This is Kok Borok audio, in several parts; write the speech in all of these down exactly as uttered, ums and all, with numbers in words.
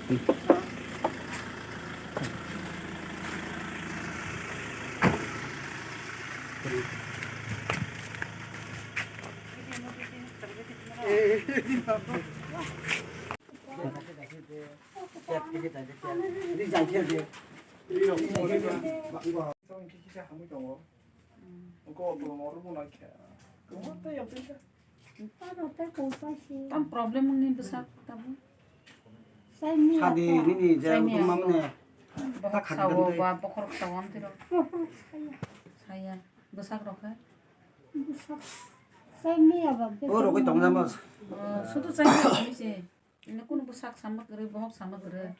Tam problem wngni bwsak tabuk. Sadi nini je wngma mane. Bohok ta khadi sawo dan ba bokhorok sawo amtwi rok. Saya. Saya. Bwsak rok khe. O rogwi tong jama. Sudu chai simi se. Ini kunu bwsak sama kwrwi, bohok sama kwrwi.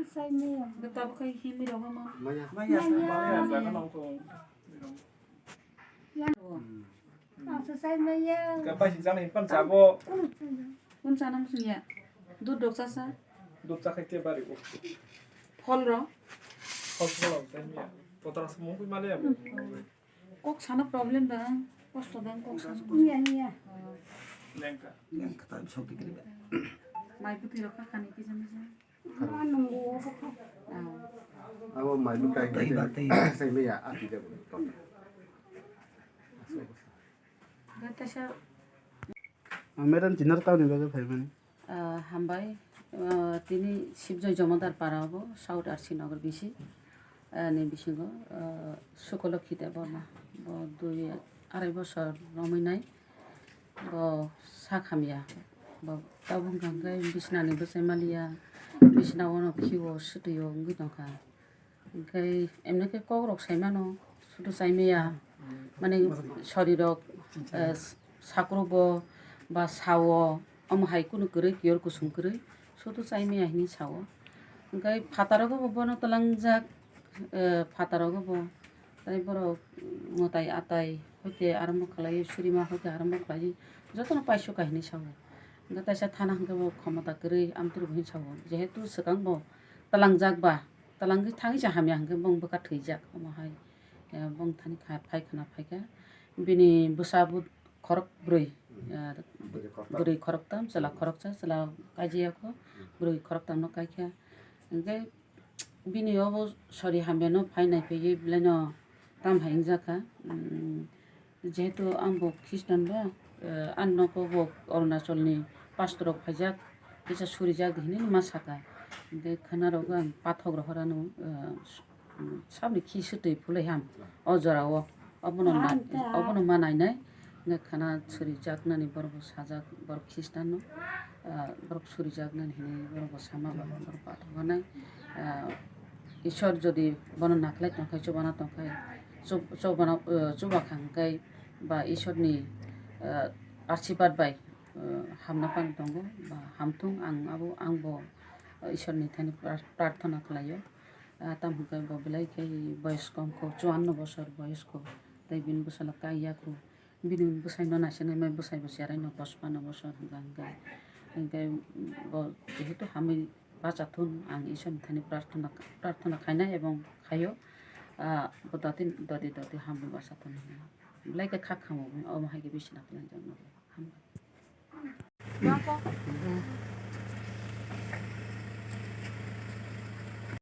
Sai maya. Tabuk khai himwi rok ma. Maya. Maya. Maya. Asa sai maya. Kapai si jang hin pan sabo. Kun sana musunya. Dud dok sasa. Dud sa khai ke bari ko. Phol ro. Phol phol sai maya. Potra semua kui male ya. Kok sana problem da, kosto da kok sana. Iya, iya. Lengka. Lengka ta sok dikri ba. Mai bwtwi rok kha khani kisa misa. Ano mo ko. Abo mai bwtwi. Tei ba tei. Sai me ya ati de. Gata sa. Madam chinar tau ni bagwi phai mani. Ah, hambai. Ah, tini Sibjoy Jomodar para obo, South R C Nagar bisi, ah, ni bisingo, ah, Sukolokhi Debbarma. Bo dui arai bosor romwi nai. Bo sak hamya. Bo tabuk hwnkha khe bisnani bwsai maliya. Bisna ono khiwo swtwi o wngwi tongkha. Hwnkhe emne khe kokrok saimano, sudu chaimaya, mane sorirok, eh, sakrobo ba sao, omo hai kunu kwrwi, kiyor kusung kwrwi, sudu chaimaya hinwi sao. Hwnkhe phatarogo bo bono twlangjak, eh, phatarogo bo, tei borok mwtai atai hoite arombo khlaiwi, surima hoite arombo khlaiwi, jotono paisuka hinwi sao. Hwnkhe taisa thana hwnkhe bo khomota kwrwi amtwrwbo hinwi sao, jehetu swkang bo twlangjak ba. Twlangwi thangwi se hamya hwnkhe bong bwkha thwijak, omo hai, eh, bong thani kha-, phai khwna phaikha. Bini bwsa bo khorok bwrwi, eh, bwrwi khoroktam, chwla khoroksa, chwla kaijiyakho, bwrwi khoroktamno kaikha. Hwnkhe bini obo sori hamyano phai naiphaiwi belaino tam hai wngjakha. Jehetu ang bo Christian ba, eh, ang nogo bo Arunachalni pastor rok phaijak, kisa surijak hinwi ma saka. Hwnkhe khwna rok ang pathok rohorano, eh, sabni khi swtwi phulai ham o jorao. Obono na-, obono ma nainai. Hwnkhe khwna surijaknani borok bo sajak, borok Christian no, eh, borok surijaknani hinwi borok bo sama ba borok pathok hanai. Eh, Ishwar jodi bono nakhlai tongkhai, chubana tongkhai, chub-, chubana, eh, chubakha hwnkhe ba Ishwarni, eh, asirwad bai, eh, hamna phano tongo, ba hamthung ang abo, ang bo, eh, Ishwarni thani pra-, prarthana khlaio. Ah, tamo hwnkhe bo belai khe boyes kom kho, chuanno bosor boyes kho, tei bini bwsala kaiya kho. Bini bwsaino naisinai mai bwsai bo cherai no pochpano bosor hwnkha hwnkhe, hwnkhe bo jehetu hamwi bachathun ang Ishwarni thani prarthana, prarthana khainai ebong khaio, ah, bo dati, dati, dati hamwi bachathun hwnwi. Belai khe kha khamu omo hai khe bisina khlai jak no hambai.